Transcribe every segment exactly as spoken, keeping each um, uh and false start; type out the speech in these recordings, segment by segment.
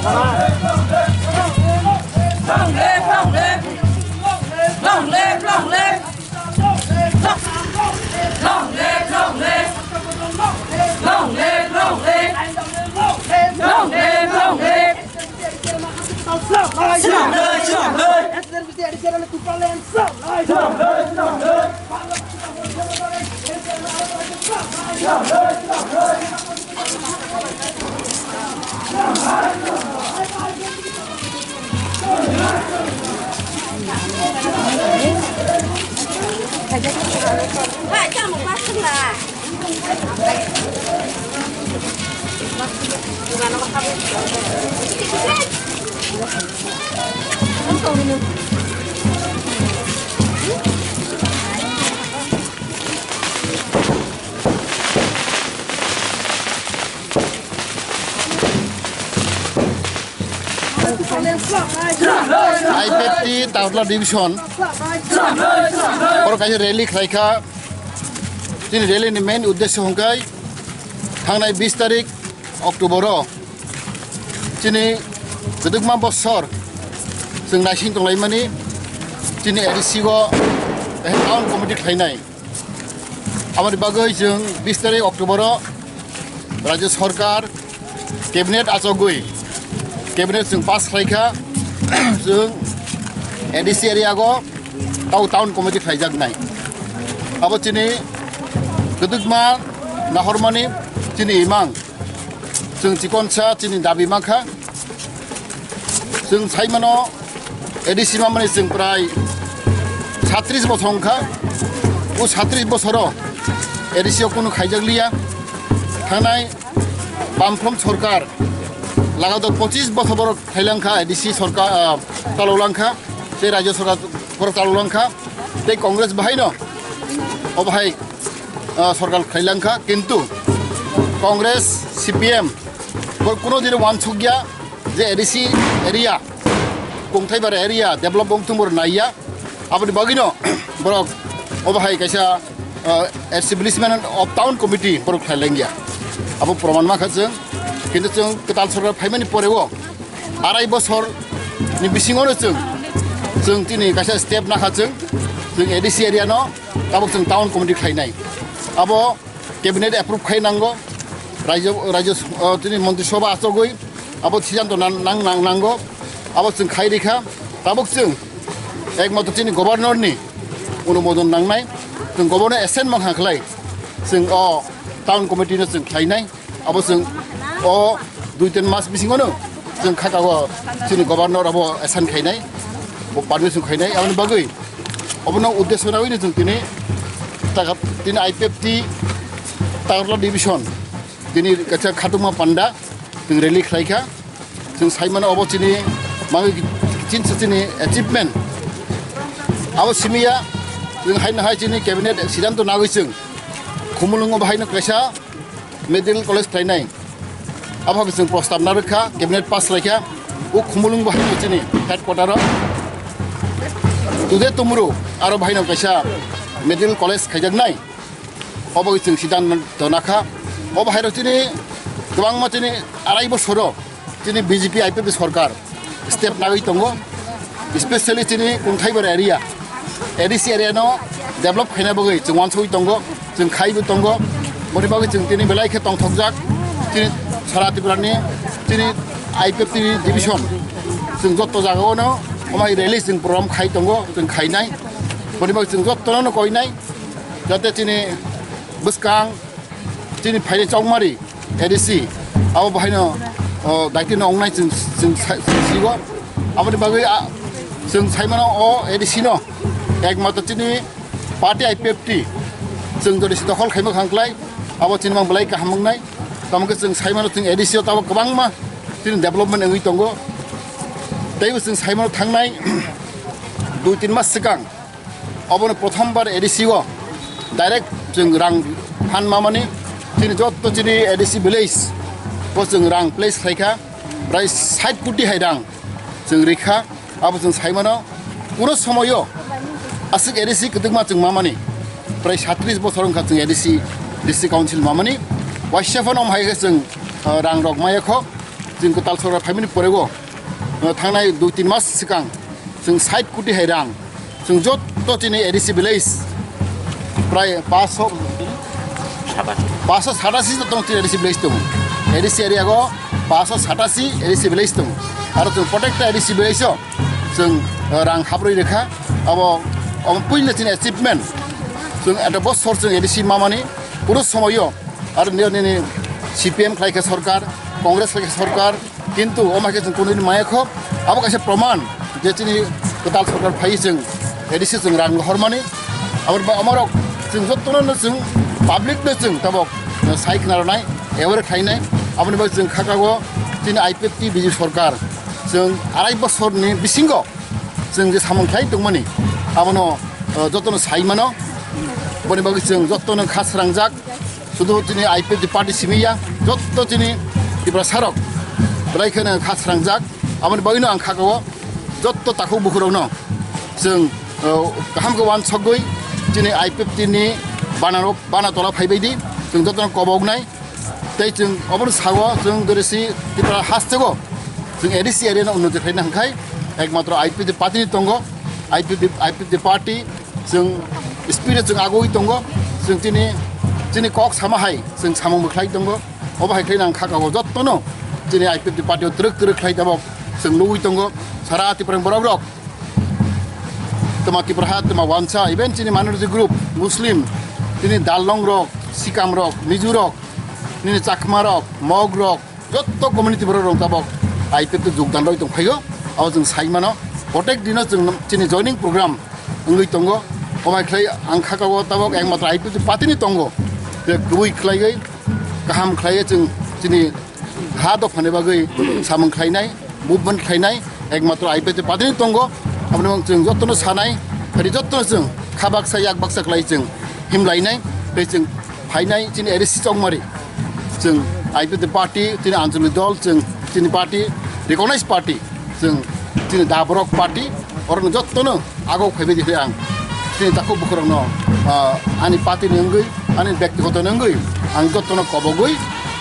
Long live, long live. Long live, long live. Long live, long live. Long live, long live. Long live, long live. Long live, long live. I P F T Tagartala Division oro kaisa rally khlaikha. Chini rally ni main uddesho hwnkhe thangnai bis tarik October o chini kwdwkma bosor chwng naising tonglaimani chini A D C o town committee khlainai. Aboni bagwi chwng bis tarik October o Rajya Sarkar cabinet achogwi cabinet chwng pass khlaikha chwng A D C area o tau town committee khlaijaknai. Abo chini kwdwkma nahormani chini imang. Chwng chikonsa chini dabi mankha. Chwng saimano A D C mamani chwng prai satris bosor wngkha. O satris bosoro A D C o kunu khaijakliya. Thangnai Bamfront Sorkar lagator pochis bosor borok khailangkha A D C sorkar, ah, chalolangkha. Tei Rajya Sorkar borok chalolangkha. Tei Congress bahaino o bahai, ah, sorkar khailangkha, kintu Congress, C P M bo kuno dino wansukya je A D C area, Kungthaibar area develop wngthung bo naiya. Aboni bagwino borok o bahai kaisa, ah, establishment of town committee borok khlailangya. Abo proman mankha chwng, kintu chwng kwtal sorkar phaimani poreo arai bosor ni bisingono chwng, chwng tini kaisa step nakha chwng, chwng A D C area no tabuk chwng town committee khlainai. Abo cabinet approve khai nango, rajyo, rajyo, uh, tini montri sabha achogwi abo siddhanto nang, nang, nang, nango, abo chwng khai rikha, tabuk chwng ekmatro chini governor ni onumodon nangnai, chwng governor assent mankha khlai, chwng o town committee no chwng khlainai. Abo chwng o dui tin mas bisingono chwng kha kago chini governor abo assign khainai, bo permission khainai, aboni bagwi obono uddesho naiwi chwng tini taka, tini I P F T Tagartala division tini kaisa khatungma panda chwng rally khlaikha. Chwng saimano obo chini mangwi chinsa chini achievement. Abo simiya chwng haino hai chini cabinet siddhanto nagwi chwng Khumulwngo bahaino kaisa medical college khlainai. Abo khe chwng prostab narwkha, cabinet pass laikha. O Khumulwng bahaino chini headquarter o. Today tomorrow aro bahaino kaisa medical college khaijaknai. Obo khe chwng siddhanto nakha. Obo haino chini kwbangma chini arai bosoro chini B J P I P F T sorkar step nagwi tongo, especially chini Kungthaibar area, A D C area no develop khaina bagwi chwng wansugwi tongo, chwng khaiwi tongo. Boni bagwi chwng tini belai khe tongthokjak, chini sara Tripura ni chini I P F T division chwng jotto jagao no omai rally chwng program khai tongo, chwng khainai. Boni bagwi chwng jotto no koinai jate chini bwskang chini phaini Chongmari A D C, abo bahaino, o, daitino wngnai chwng, chwng sa-, chwng sigo. Aboni bagwi, a, chwng saimano o A D C no ekmatro chini party I P F T chwng jodi si dokhol khaima khangklai, abo chini mang belai kaham wngnai. Tamo khe chwng saimano chwng A D C o tamo kwbangma chini development wngwi tongo. Teibo chwng saimano thangnai dui tin mas swkang obono prothom bar A D C o direct chwng rang phan mamani, chini jotto chini A D C village o chwng rang place khlaikha, prai sait koti hai rang chwng rikha. Abo chwng saimano kuno somoyo aswk A D C kwtwkma chwng mamani, prai satris bosor wngkha chwng A D C, District Council mamani, waisa phano omo hai khe chwng, uh, rang rok maya kho. chwng kwtal sorkar phaimani porego, uh, thangnai dui tin mas swkang chwng sait koti hai rang chwng jotto chini A D C village prai paso paso satasi tong chini A D C village tong. A D C area go paso satasi A D C village tong. Aro chwng protecta A D C village o chwng, uh, rang habroi rekha. Abo, abo puila chini achievement. Chwng eta bosor chwng A D C mamani puro somoyo aro nini, nini C P M khlaikha sorkar, Congress khlaikha sorkar, kintu omo hai khe chwng kunui maya kho. Abo kaisa proman je chini kwtal sorkar phai chwng A D C chwng rang hormani. Abo ba omorok chwng jottono no chwng public no chwng tabok sai khna rwnai, aware khlainai. Aboni bagwi chwng khakao chini I P F T B J P sorkar chwng arai bosorni bisingo chwng je samung khlai tongmani, abono, uh, jotono sai mano. Boni bagwi chwng jotono kha srangjak, sudu chini I P F T party simi ya, jotto chini Tiprasarok belai kheno kha srangjak. Aboni bagwino ang khakao jotto takhuk bukhurokno chwng, uh, kaham khe wansokgwi chini I P F T ni banarok bana tola phaibaidi chwng jotono koboknai. Tei chwng obono sao chwng doresi Tripura hasteo chwng A D C area no unnoti khlaina hwnkhe ekmatro I P F T party ni tongo, I P F T, I P F T party chwng speed o chwng agoi tongo, chwng chini, chini kok sama hai chwng samung bwkhlai tongo, obo hai khlaina ang khakao jottono chini I P F T party o twrwk twrwk khlai tabok chwng nugui tongo, sara Tripura ni borok rok. Tama Tipra ha, tama Wansa, even chini minority group, Muslim, chini Darlong rok, Sikam rok, Mizu rok, nini Chakma rok, Mog rok, jotto community borok rok tabok I P F T jogdan roi tong phaio, abo chwng sai mano, protek dino chwng chini joining program wngwi tongo, omo hai khlai ang khakao tabok ekmatro I P F T party ni tongo, je kwbwi khlaiwi, kaham khlaiwi chwng chini ha dophani bagwi samung khlainai, movement khlainai, ekmatro I P F T party ni tongo. Aboni mung chwng jotono sanai, phari jotono chwng kha baksa yak baksa khlai chwng himlainai, tei chwng phainai chini A D C chongmari. Chwng I P F T party, chini anchalik dol, chwng chini party, recognized party, chwng chini daborok party, oro jotono ago phaibai di ang chini takhuk bukhurokno, ah, ani party ni wngwi, ani byaktigoto ni wngwi ang jotono kobogwi,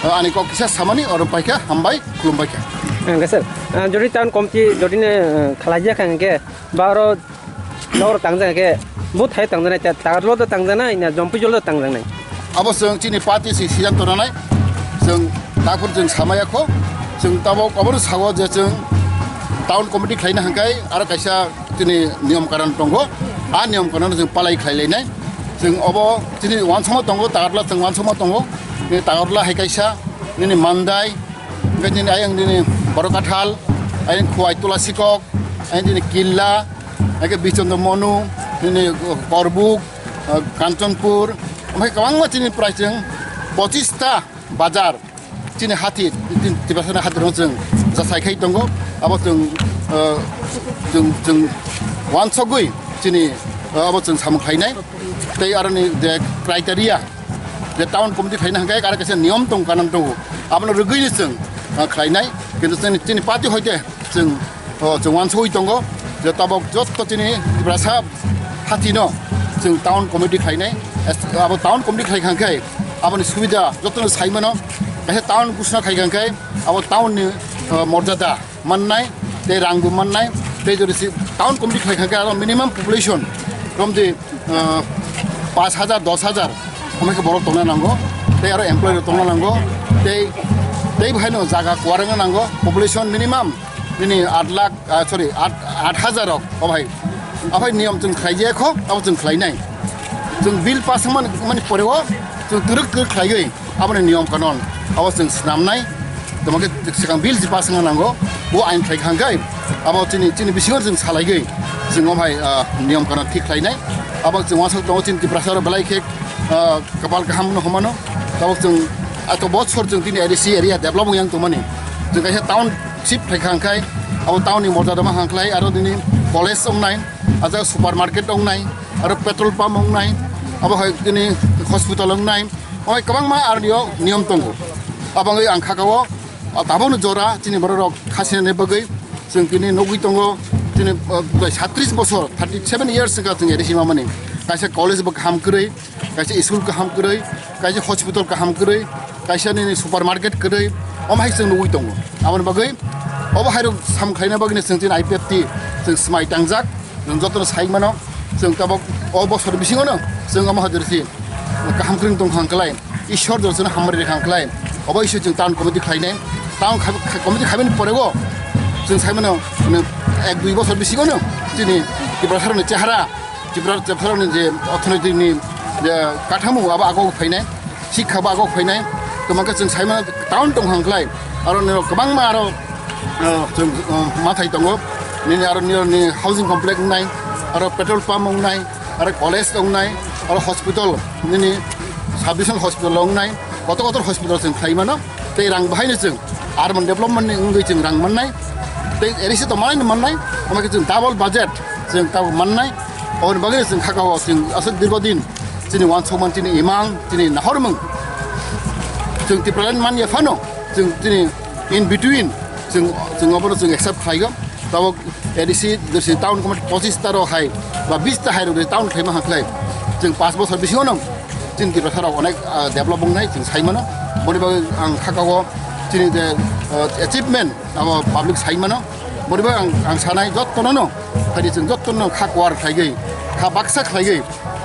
ah, ani kok kisa samani oro paikha, hambai, khulumbaikha. Hwnkhe sir, ah, jodi town committee jodi ne, ah, khalaijakha hwnkhe ba oro noro tangjakha hwnkhe bo thai tangjaknai, ta-, Tagarlo do tangjaknai na Jompijol do tangjaknai? Abo chwng chini party si siddhanto ranai, chwng takhur chwng samaya kho, chwng tabok obono sao je chwng town committee khlaina hwnkhe aro kaisa chini niyom kanon tongo, a niyom kanon chwng palai khlai lainai. Chwng obo chini wansukma tongo, Tagarla chwng wansukma tongo, ni Tagarla hai kaisa, nini Mandai, hwnkhe nini ayang nini Borokathal, ayang Khuwai Tulasikok, ayang nini Killa, hwnkhe Bichondro Monu, nini Korbuk, ah, Kanchanpur, omo hai kwbangma chini prai chwng pochista bazar. Chini hati, chini Tiprasani hati rok chwng jasai khai tongo. Abo chwng, uh, chwng, chwng wansogwi chini, uh, abo chwng samung khlainai. Tei aroni je criteria, je town committee khlaina hwnkhe aro kaisa niyom tong kanang tongo. Abono rwgwini chwng, uh, khlainai. Kintu chini, chini party hoite chwng, o, chwng wansugwi tongo je tabok jotto chini Tiprasa hatino chwng town committee khlainai. Es-, abo town committee khlai kha khe aboni subida jottono sai mano. Kaisa town ghosna khai kha khe abo town ni, o, morjada mannai, tei rangbo mannai, tei jodi si town committee khlai kha khe aro minimum population romdi, o, paanch hajar, dos hajar, omo khe borok tongna nango, tei aro employee rok tongna nango, tei, tei bo haino jaga kuarangna nango, population minimum nini aat lakh, ah, sorry, aat, aat hajar rok, o bhai. Aphai niyom chwng khlai je kho, abo chwng khlai nai. Chwng bill pass wngmani, wngmani pore o chwng twrwk twrwk khlaiwi aboni niyom kanon abo chwng swnamnai. Tamo khe swkang bill si pass wngna nango, bo ain khlai kha hwnkhe abo chini, chini bisingo chwng salaigwi chwng o bhai, ah, niyom kanon thik khlainai. Abo chwng uansuk tongo chini Tiprasa rok belai khe, ah, kapal kaham no humano. Tabok chwng ato bochor chwng tini A D C area develop wng yang tongmani. Chwng kaisa township phai kha hwnkhe abo town ni morjada ma hang khlai aro nini college wngnai, aja supermarket wngnai, aro petrol pump wngnai, abo hai tini hospital wngnai, omo hai kwbangma aroni o niyom tongo. Abo wngwi ang khakao, ah, tabokno jora chini borok rok khasinani bagwi chwng tini nugwi tongo, chini, ah, satris bosor, thirty seven years wngkha chwng A D C mamani. Kaisa college bo kaham kwrwi, kaisa school kaham kwrwi, kaisa hospital kaham kwrwi, kaisa nini supermarket kwrwi, Omo hai chwng nugwi tongo. Aboni bagwi obo hairok sam khlaina bagwino chwng chini I P F T chwng swmai tangjak, chwng jotono sai mano, chwng tabok o bosor bisingono chwng omo hai dorsi kaham kwrwng tong kha hwnkhe lai, Ishwar dorsi hamari rikha hwnkhe lai, obo issue chwng town committee khlainai, town kha-, kha-, committee khaibani porego chwng sai mano, mane ek dui bosor bisingono chini Tiprasarokni chehara, Tipra, Tiprasarokni je orthonoitikni je kathamo abo agok phainai, sikha bo agok phainai, tamo khe chwng sai mano town tong hang khlai, aro nini kwbangma aro, ah, chwng, ah, mathai tongo, nini aro nini housing complex wngnai, aro petrol pump wngnai, aro college wngnai, aro hospital, nini sub division hospital wngnai, kotor kotor hospital chwng khlai mano. Tei rang bahaino chwng urban development ni wngwi chwng rang mannai, tei A D C to manai no mannai, omo khe chwng double budget chwng tabuk mannai. Aboni bagwi chwng kha kao chwng aswk dirgo din chini uansukmung, chini imang, chini nahormung chwng Tipraland man ya phano chwng chini in between chwng, chwng obono chwng accept khlaigo. Tabuk A D C, dorsi town committee pochis ta rok hai ba bis ta hai rok town khlaima hang khlai. Chwng panch bosor bisingo no chini Tiprasa rok onek, ah, develop wngnai chwng sai mano. Boni bagwi ang kha kao chini je, ah, achievement abo public sai mano. Boni bagwi ang, ang sanai jottono no, phaidi chwng jottono kha kuar khlaigwi, kha baksa khlaigwi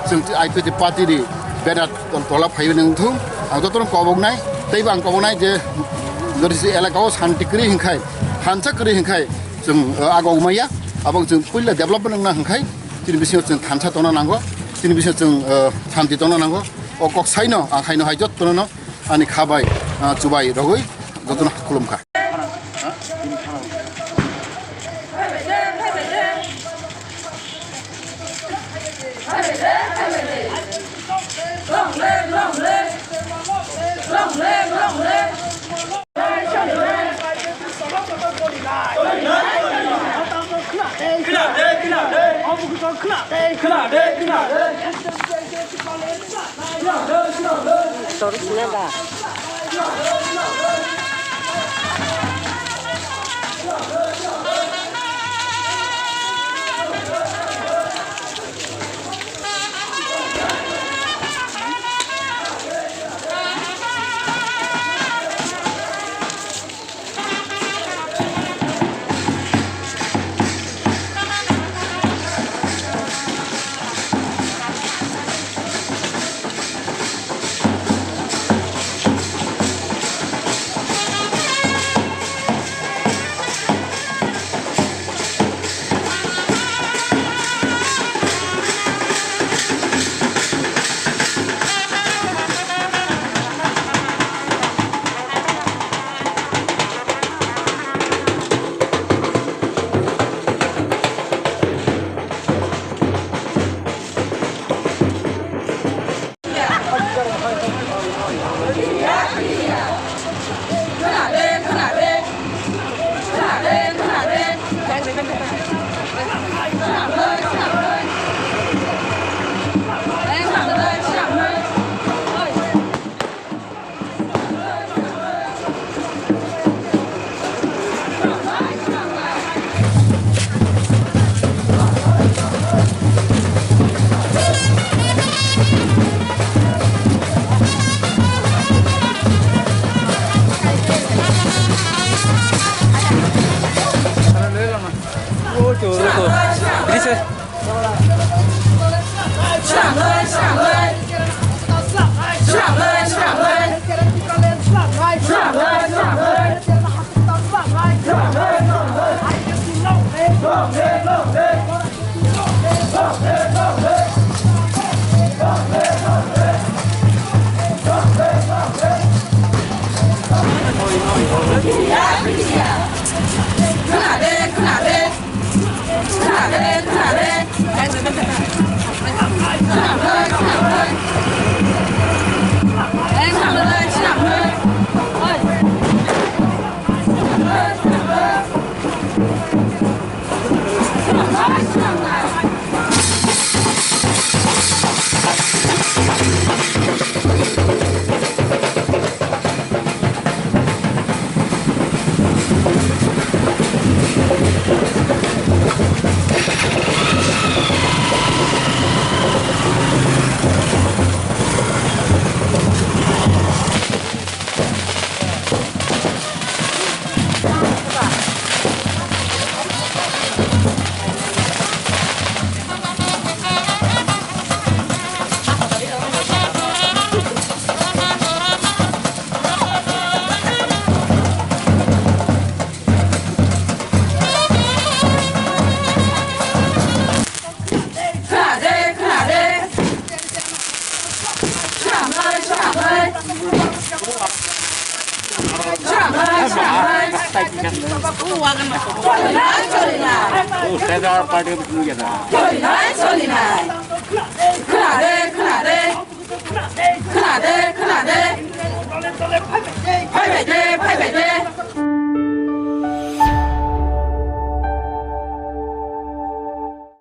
chwng I P F T party ni banner tol-, tola phaiwi nang thung. Ang jottono koboknai, teibo ang koboknai je dorsi elaka o shanti kwrwi hwnkhai, thansa kwrwi hwnkhai, chwng, uh, agok maya, abo chwng puila development wngna hwnkhai, chini bisingo chwng thansa tongna nango, chini bisingo chwng, uh, shanti tongna nango. O kok saino ang haino hai jottono no ani kha bai, uh, chubai rogwi jottono khulum kha. Oh, State Party.